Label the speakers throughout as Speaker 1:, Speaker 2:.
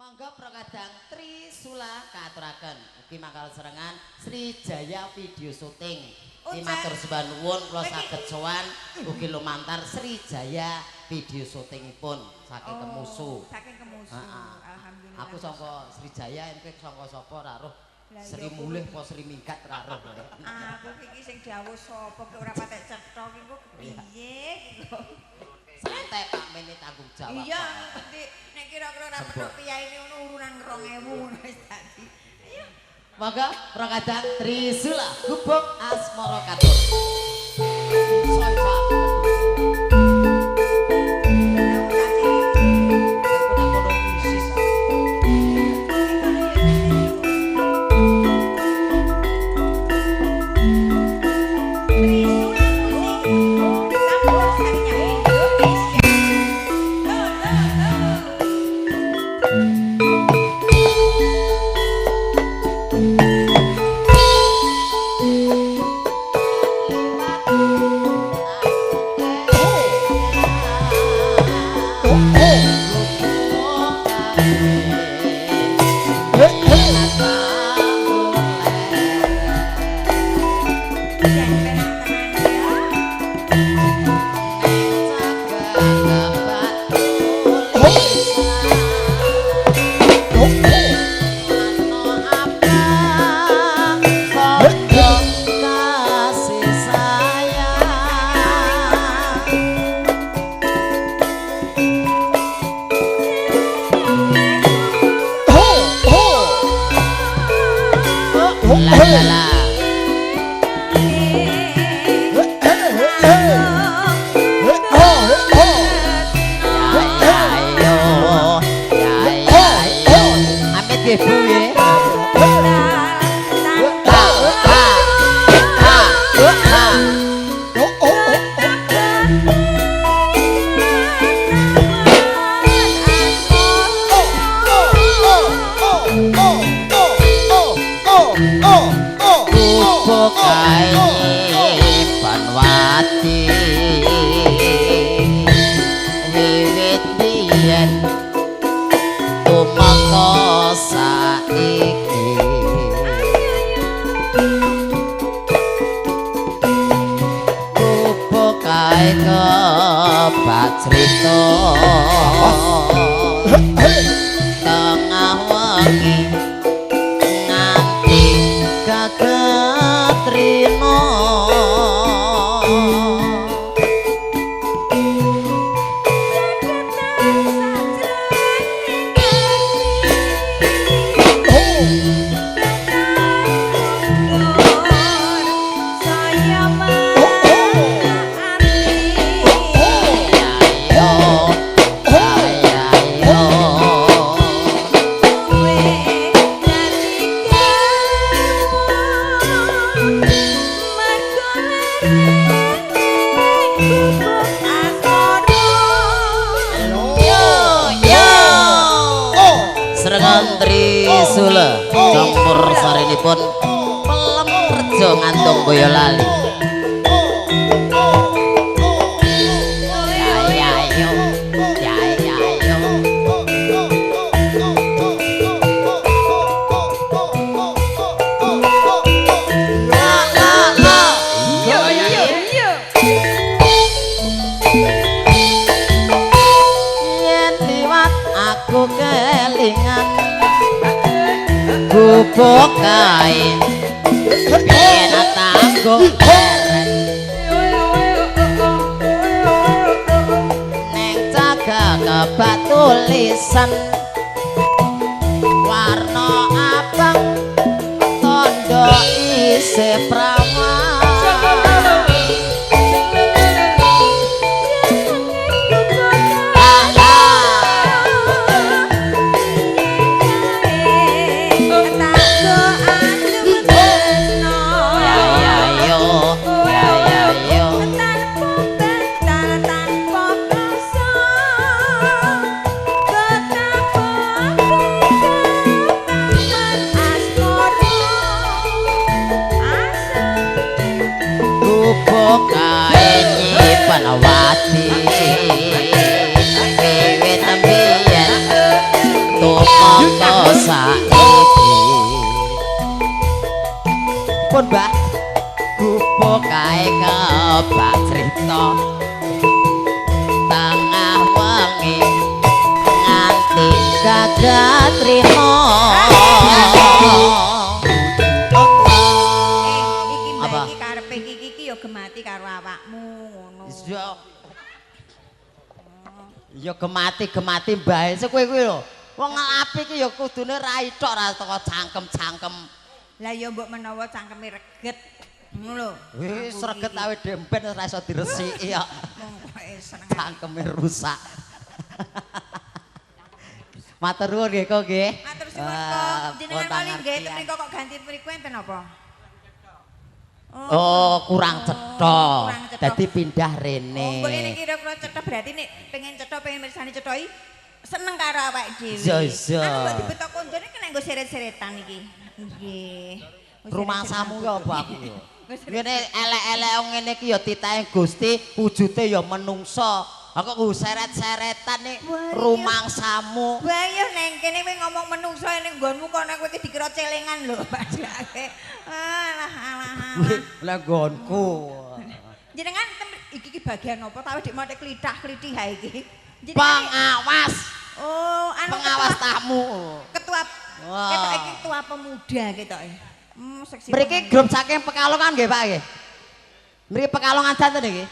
Speaker 1: Monggo Prokadang Trisula kaaturaken. Ugi mangkal serengan Sri Jaya video syuting. Iki matur sembah nuwun kula saged sowan ugi lumantar Sri Jaya video syutingipun saking Kemusu.
Speaker 2: Saking Kemusu. Alhamdulillah.
Speaker 1: Aku saka Sri Jaya ente saka sapa ora roh. Sri Mulih apa Sri Minggat ora roh.
Speaker 2: Aku iki sing dawuh sapa ki ora patek cetha ki kok kepiye ki kok.
Speaker 1: Santai Pak Mene tanggung jawab.
Speaker 2: Iya, ngerti. Nek kira-kira ora petuk piyaine ngono urunan 2000 ngono wis dadi. Ayo.
Speaker 1: Monggo Prokadang Trisula Gubuk Asmara Katur. saiki. Pun Mbah gubuk kae kebak crita tengah wengi nganti gagah trimo.
Speaker 2: Iki mbak iki karepe iki iki ya gemati karo awakmu ngono.
Speaker 1: Iya. Ya gemati-gemati mbae kowe kuwi lho. Wong apik iki ya kudune rai tok ra teko cangkem-cangkem.
Speaker 2: Lah ya mbok menawa cangkeme reget. Ngono lho.
Speaker 1: Wis reget awe demben ora iso diresiki kok.
Speaker 2: Wong kowe seneng
Speaker 1: cangkeme rusak. Matur nuwun nggih kok nggih.
Speaker 2: Matur suwun kok. Jenengan paling nggih mriku kok ganti mriku enten apa?
Speaker 1: Oh, kurang cetha. Dadi pindah rene.
Speaker 2: Oh, mbok ini kira-kira cetha berarti nek pengen cetha pengen mirsani cetha iki seneng karo awake dhewe.
Speaker 1: Iya, iya.
Speaker 2: Anu mbok dibetok kondone kena nggo seret-seretan iki. Nggih.
Speaker 1: Rumangsamu ki apa aku yo? Ngene elek-elek ngene iki ya titahe Gusti, wujude ya menungsa. Aku ku seret-seretan nek rumangsamu.
Speaker 2: Wah iya neng kene kowe ngomong menungso ning nggonmu kono kowe iki dikira celengan lho padake. Alah alah alah.
Speaker 1: Lah nggonku.
Speaker 2: Jenengan iki iki bagian apa ta dik mate klithah-klithih ha iki.
Speaker 1: Pengawas.
Speaker 2: Oh, anu
Speaker 1: pengawas tamu.
Speaker 2: Ketua ketok iki ketua pemuda ketoke. Seksi.
Speaker 1: Mriki grup saking Pekalongan nggih Pak nggih. Mriki Pekalongan santen niki.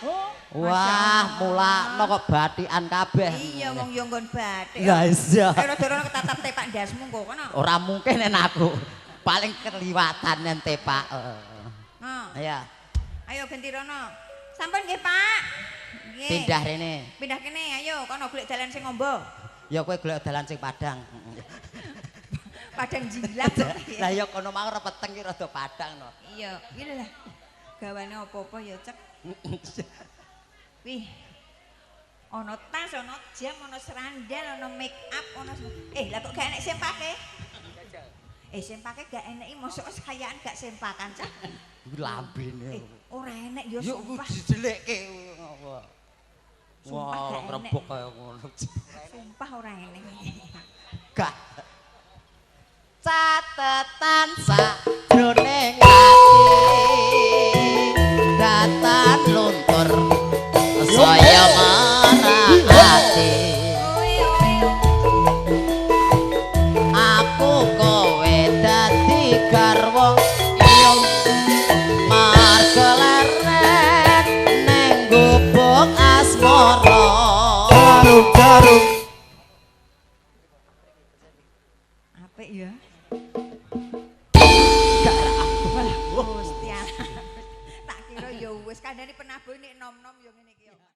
Speaker 1: Wah, mulakno kok batikan kabeh.
Speaker 2: Iya, wong yo nggon batik.
Speaker 1: Lah iya.
Speaker 2: Rada-rada ketatap tepak ndasmu kok kono.
Speaker 1: Ora mungkin nen aku. Paling keliwatan nen tepak.
Speaker 2: Heeh.
Speaker 1: Iya.
Speaker 2: Ayo ganti rono. Sampun nggih, Pak. Nggih.
Speaker 1: Pindah rene.
Speaker 2: Pindah kene, ayo kono golek dalan sing ombo.
Speaker 1: Ya kowe golek dalan sing padang.
Speaker 2: Padang jilat.
Speaker 1: Lah ya kono mau ora peteng ki rada padang no.
Speaker 2: Iya, iki lho. Gawane apa-apa ya, Cek. Wih. Ono tas, ono jam, ono serandal, ono make up, ono lah kok gak enek sempake? Sempake gak enek iki mosok kayaan gak sempakan, Cak.
Speaker 1: Iku lambene.
Speaker 2: Ora enek ya sumpah.
Speaker 1: Yo dijelekke apa.
Speaker 2: Sumpah
Speaker 1: wah, ngrebok kaya ngono.
Speaker 2: Sumpah ora enek.
Speaker 1: Gak. Catetan sajroning ati datan luntur saya marah ati. Aku kowe dadi garwa marga leren ning gubuk asmara.
Speaker 3: Jarung-jarung.
Speaker 2: Apik ya.
Speaker 1: Gak
Speaker 2: Gusti Allah. Tak kira ya wis kandhane penabuh nek nom-nom ya ngene iki ya.